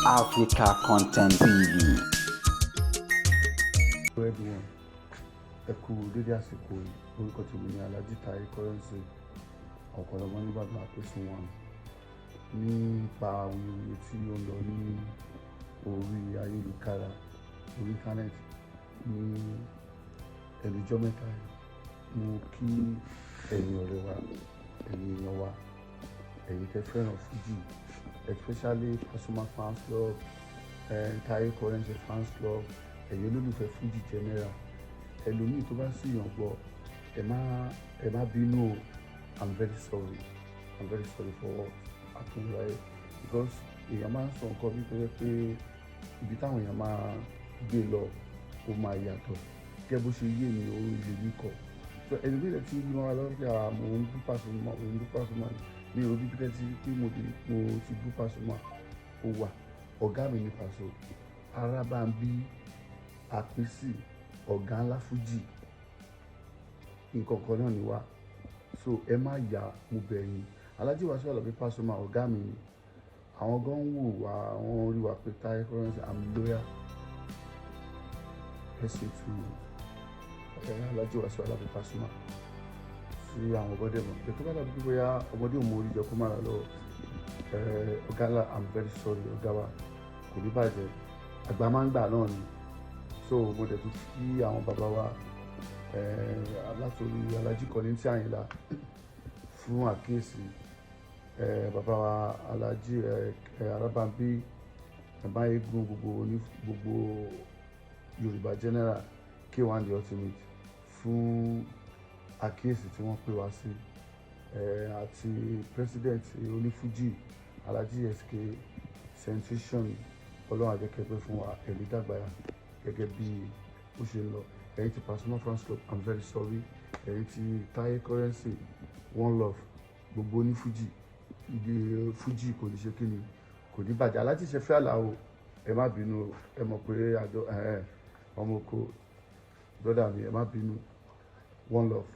Africa Content TV. Hello everyone, ẹ kú dédé àsìkò yìí. Orúkọ tèmi ní Alhaji Taye Currency, ọ̀pọ̀lọpọ̀ ní bàbá àpèsè wọn nípa awuyewuye tí ó ń lọ ní orí ayélujára, orí íńtánẹ́ẹ̀tì ní ẹnujọ́ mẹ́ta yìí. Mo kí ẹ̀yin ọ̀rẹ́ wa, ẹ̀yin èèyàn wa, ẹ̀yin tẹ́ fẹ́ràn Fuji, especially Pasuma fans club, Taye Currency fans club, ẹ̀yin olólùfẹ́ Fuji general. Ẹlòmíì tó bá sì yàn gbọ́, ẹ má bínú o. I'm very sorry, I'm very sorry for what happen, right? Because èèyàn máa ń sọ nǹkan bí tó yẹ pé ibi táwọn èèyàn máa gbé lọ, ó máa yàtọ̀. Gẹ́gẹ́ bó ṣe yé mi, orí ilé mi kọ̀. So ẹlòmíì rẹ̀ tí wọ́n wá lọ́wọ́ pé mò ń bú Pasuma, mò ń bú Pasuma, mi ò bí pípẹ́ tí pé mo ti bú Pasuma. Ó wà, ọ̀gá mi ní Paso Arábàmbí Àpèsì, ọ̀gá ńlá Fújì, nǹkan kan náà ni wá. So ẹ má yà, mo bẹ̀ yín. Alhaji Wasiu Alabi Pasuma, ọ̀gá mi ni. Àwọn gan ń wò wá, àwọn rí wa pé Taye Currency, I'm loyal person to Alhaji Wasiu Alabi Pasuma, sí àwọn ọmọdé mọ̀ pé tó bá dàbí pé bóyá ọmọdé ò mọ orí jẹ kó má ra lọ. Ọ̀gá ńlá, I'm very sorry, ọ̀gá wa, kò ní bàjẹ́, àgbà máa ń gbà náà ni. So mo dẹ̀ tún kí àwọn bàbá wa látòrí Alhaji Kollington Àyìnlá fún àkíyèsí, bàbá wa Alhaji Arábàmbí Máyégún, gbogbo ní gbogbo Yorùbá general, K1 The Ultimate, fún àkíyèsí tí wọ́n pè wá sí, àti president onífújì, Alhaji SK Sensation. Ọlọ́run àjẹkẹ́pẹ́ fún wa, ẹ̀mí dàgbàyà gẹ́gẹ́ bí ó ṣe ń lọ. Ẹ̀yin ti Pasuma fans club, I'm very sorry. Ẹ̀yin ti Taye Currency, one love. Gbogbo onífújì, ìdí fújì kò ní ṣe kí ni, kò ní bàjẹ́. Alhaji Ṣẹ̀fẹ́ Àlàó, ẹ má bínú. Ẹ mọ̀ pé àjọ ọmọ oko brother mi, ẹ má bínú. One love.